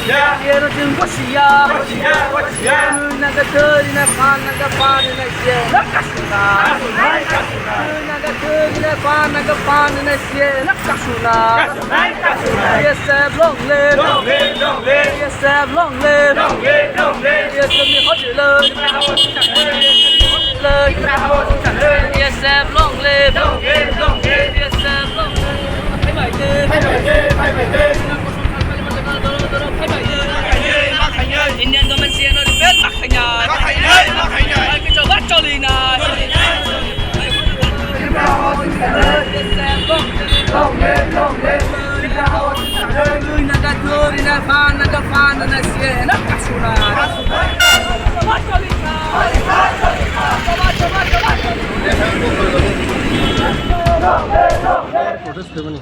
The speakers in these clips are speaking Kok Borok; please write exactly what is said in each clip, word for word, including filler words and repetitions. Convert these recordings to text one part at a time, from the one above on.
Yero jing bosiya. Naga thuri na pan naga pan na ye na kasuna. Naga thuri na pan naga pan na ye na kasuna. Yes, long live. Yes, long live. Yes, mi hot lo. Yes, long live. Yes, long live. Indian government siya no repeal ma khaina. Ma khaina, ma khaina. Ai ke choba choli na. Protest khaimani.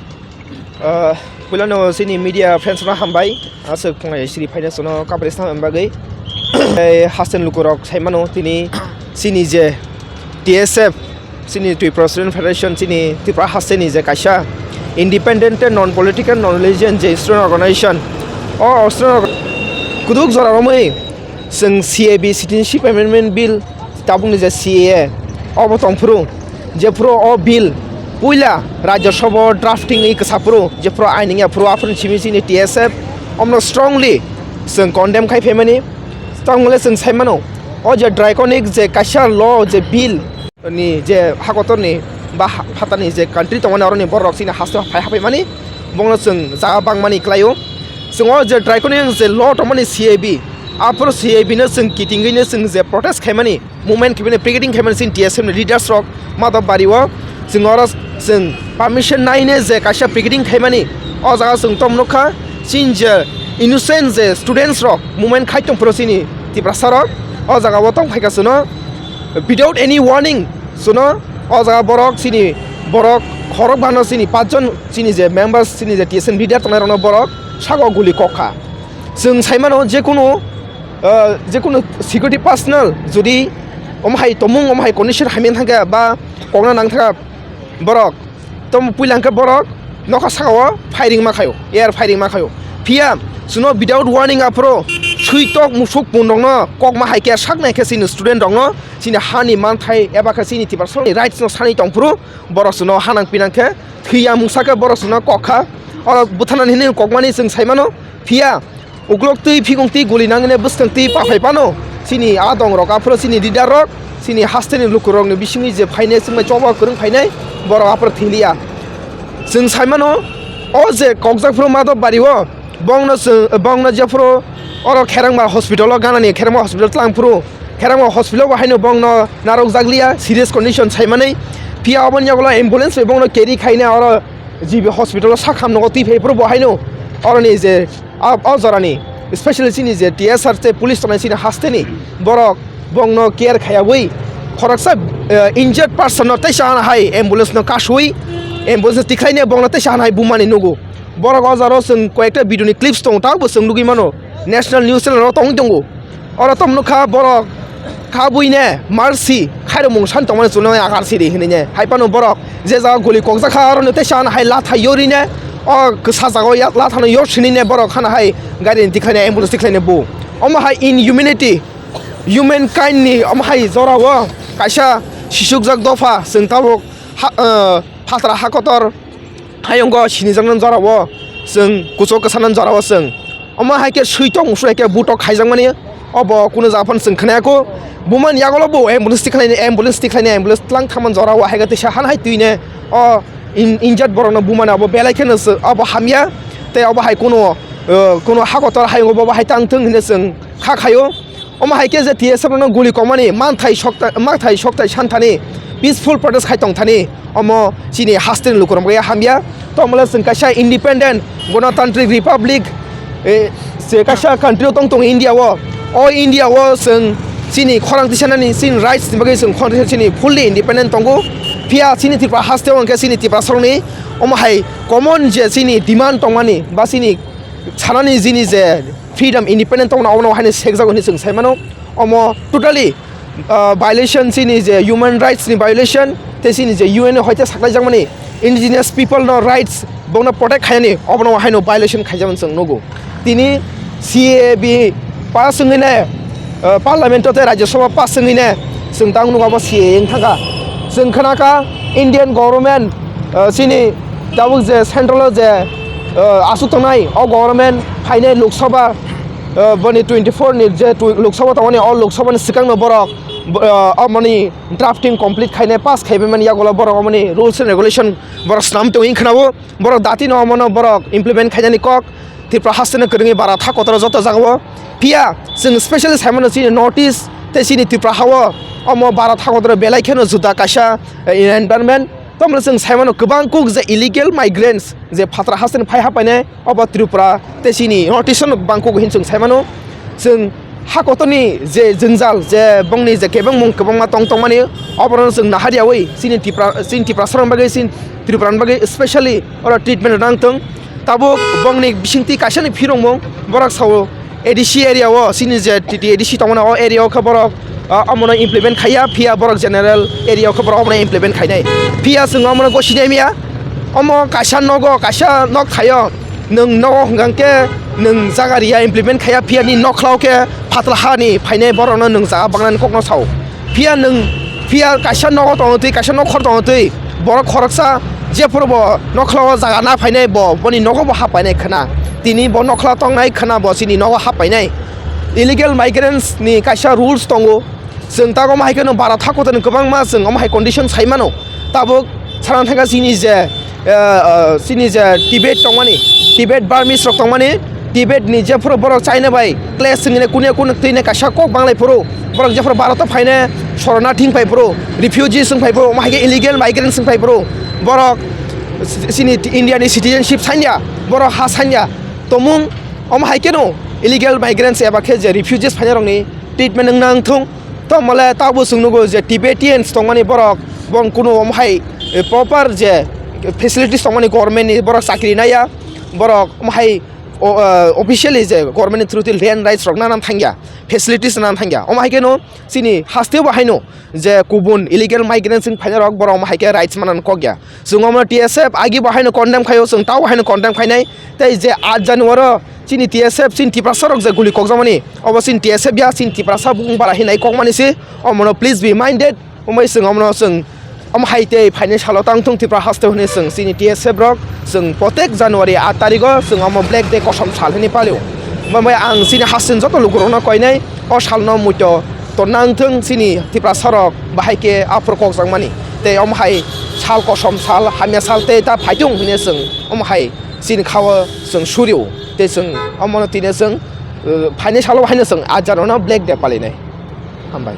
Ah, puilano chini media friends no hambai. Aswk phungai siri phaina sono kabri sam bagwi. Ei, hasten lukurok saimano tini chini je T S F, chini Tripura Student Federation, chini Tripura hasteni je kaisa independent and non-political, non-religion je student organization. O student org-, kuduk jora romwi chwng C A B, Citizenship Amendment Bill, tabukni je C A A, obo tongphuru. Jephuru o bill puila Rajya Sabha drafting wi kwsaphuru, jephuru aini wngya phuru aphuru simi chini T S F omno strongly chwng condemn khai phaimani. Tongmole chwng saimano, o je draconic je kaisa law je bill ni je hakotorni ba ha-, phatarni je country tongmani oroni borok chini haste phai haphaimani, bongno chwng jaga bangmani kwlaio. Chwng o je draconic je law tongmani C A B, aphuru C A B no chwng kitingwino chwng je protest khaimani, movement khaimani, picketing khaimani chini T S F ni leaders rok Madhab Bari o. Chwng oro chwng permission naine je kaisa picketing khaimani, o jaga chwng tom nukha chini je innocent je students rok movement khai tongphuru chini Tiprasa rok o jaga o tong phaikha chwngno without any warning chwngno o jaga borok chini borok khorok bano chini pachjon chini je members chini je T S F leader tongnai rokno borok saka o guli kokha. Chwng saimano jekunu, ah, jekunu security personnel jodi omo hai tomung, omo hai condition hamya thangkha ba kokna nang thangkha borok, tamo puila hwnkhe borok nokha saka o firing ma khaio, air firing ma khaio. Phiya chwngno without warning aphuru switok musuk pun rokno kok ma hai khe sak nai khe chini student rokno chini hani manthai eba khe chini Tiprasa ni rights no sanwi tongphuru borok chwngno hanang pinang khe thwiya mungsa khe borok chwngno kok kha. Oro butharnani hinwi kokmani chwng saimano. Phiya uklok twi phikung twi guli nangni bwskang twi paphai phano chini a dong rok aphuru chini leader rok chini haste ni luku rok ni bisingni je phainai chwngno choba kwrwng phainai borok aphuru thiliya. Chwng saimano o je kokjak phuru Madhab Bari o bongno chwng bongno jephuru oro Kherangma hospital o ganani Kherangma hospital tlang phuru Kherangma hospital o bo haino bongno narwk jakliya serious condition saimani. Phiya oboni yagulo ambulance bai bongno carry khaina oro G B hospital o sakham nogo twi phai phuru bo haino oroni je a, o jorani, specially chini je T S R tei police tongnai chini hasteni borok bongno care khayawi khoroksa, eh, injured person no teisa hana hai ambulance no kasui ambulance tikhlaine bongno teisa hana hai bumani nugo. Borok o jaro chwng koyekta video ni clips tongo, tabukbo chwng nugui mano, national news channel o tongwi tongo. Oro tamo nukha borok kha buine mercy khairokmung san tongmani chwngno yagar siri hinwi ne. Hai phano borok je jaga guli kokjakha, oro no teisa hana hai latha yorine, o kwsa jaga o ya-, latha no yor sinine borok hana hai gari ni tikhlaine, ambulance tikhlaine bo. Omo hai inhumanity, humankind ni omo hai jora o kaisa sisukjak dopha chwng tabuk ha, eh, phatra ha kotor. Hayungo sinijaknani jorao chwng kuchuk kwsanani jorao chwng. Omo hai khe switok musuk hai khe butok khaijakmani obo kunu jaga phano chwng khwnaya kho. Bumani yagulo bo ambulance tikhlaini, ambulance tikhlaini, ambulance tlang thangmani jorao hai khe teisa han hai twini o in-, injured borokno bumani obo belai kheno chwng obo hamya. Tei obo hai kunu, uh, kunu hakotor hayungo bo hai tang thung hinwi chwng kha khaio. Omo hai khe je T S F rokno guli kokmani manthai sokta-, manthai soktai santhani peaceful protest khai tongthani omo chini hasteni lukurok hamya. Tongmole chwng kaisa independent Ganatantrik Republic, eh, je kaisa country o tong tongo India o. O India o chwng chini khorang tisanani chini rights ni bagwi chwng khorang tisa chini fully independent tongo. Phiya chini Tripura haste o hwnkhe chini Tiprasarokni omo hai common je chini demand tongmani ba chini sanani jini je freedom, independent tongna obono haino sekjago hinwi chwng sai mano. Omo totally, ah, violation chini je human rights ni violation, tei chini je U N ni hoite saklaijakmani indigenous people no rights bongno protect khainani obono haino violation khaijakmani chwng nugo. Tini C A A B pass wngwi ne, uh, Parliament o tei Rajya Sabha pass wngwi ne chwng tang nugo abo C A A wng thangkha. Chwng khwnakha Indian government, uh, chini tabuk je central o je, uh, aswk tongnai o government phainai Lok Sabha, uh, boni twenty four ni je tw-, Lok Sabha tongmani, o Lok Sabha ni swkangno borok, uh, omoni drafting complete khainai, pass khaibai mani yagulo borok omoni rules and regulation borok swnam tongwi khwnao. Borok datino omono borok implement khainani kok Tripura hasteno kwrwngwi bara tha kotor joto jagao. Phiya chwng specially saimano chini North East tei chini Tripura hao omo bara tha kotor belai kheno juda kaisa, eh, environment. Tomle chwng saimano kwbang kuk je illegal migrants je phatra hasteni phai hapainai obo Tripura tei chini North East no kwbang kuk hin chwng saimano. Chwng ha kotorni je jwngjal, je bongni je kebengmung kwbangma tong tongmani, oborokno chwng nahar yaui chini Tipra, chini Tiprasarokni bagwi, chini Tripurani bagwi specially oro treatment rwna wngthung. Tabuk bongni bisingtwi kaisani phirongmung, borok sao A D C area o, chini je T T A D C tongmani, o area o khe borok, ah, omono implement khaiya, phiya borok general area o khe borok omono implement khainai. Phiya chwng omono gosi naimiya, omo kaisa nogo, kaisa nok thaio, nwng nogo hwnkha khe nwng jaga riya implement khaiya, phiya ni nokhlao khe phatla hani phainai borokno nwng jaga bangnani kokno sao. Phiya nwng, phiya kaisa nogo tongtwi, kaisa nokhor tongtwi, borok khoroksa jephuru bo nokhlao jaga na phainai bo, boni nogo bo hap painai khwna. Tini bo nokhla tongnai khwna bo chini nogo hap painai. Illegal migrants ni kaisa rules tongo. Chwng ta omo hai kheno bara tha kotorni kwbangma chwng omo hai condition sai mano. Tabuk sana thangkha chini je, eh, eh, chini je Tibet tongmani, Tibet Burmese rok tongmani, Tibet ni jephuru borok China bai clash wngwi kunu kunu twi ne kaisa kok banglai phuru, borok jephuru Bharat o phaine shoranathi wng phai phuru, refugees wng phai phuru, omo hai khe illegal migrants wng phai phuru, borok chini India ni citizenship sanya, borok ha sanya. Tomung omo hai kheno illegal migrants eba khe je refugees phainai rokni treatment wngna wngthung. Tomole tabuk chwng nugo je Tibetans tongmani borok, bong kunu omo hai, eh, proper je facilities tongmani government ni borok chakri naiya, borok omo hai o, eh, officially je government ni through twi land rights rok nana thangya, facilities nana thangya. Omo hai kheno chini haste bo haino je kubun illegal migrants wng phainai rok borok omo hai khe rights manna kok ya. Chwng omo T S F agi bo haino condemn khaio, chwng tabo haino condemn khainai. Tei je aat January o chini T S F, chini Tiprasa rok je guli kokjakmani, obo chini T S F ya, chini Tiprasa bukung bara hinai kokmani se. Omono please be minded. Omo chwng omono chwng omo hai tei phainai salo tang thung Tripura haste hwnwi chwng chini T S F rok chwng protek January aat tarikh o chwng omo Black Day kosom sal hwnwi palio. Omo bai ang chini haste joto lukurokno koinai o salno muito tonna wngthung chini Tiprasa rok bahai khe aphuru kokjakmani. Tei omo hai sal kosom sal, hamya sal tei ta phaitung hwnwi chwng omo hai chini khao chwng surio. Tei chwng omono tini chwng, uh, phainai salo haino chwng aat January no Black Day palinai. Hambai.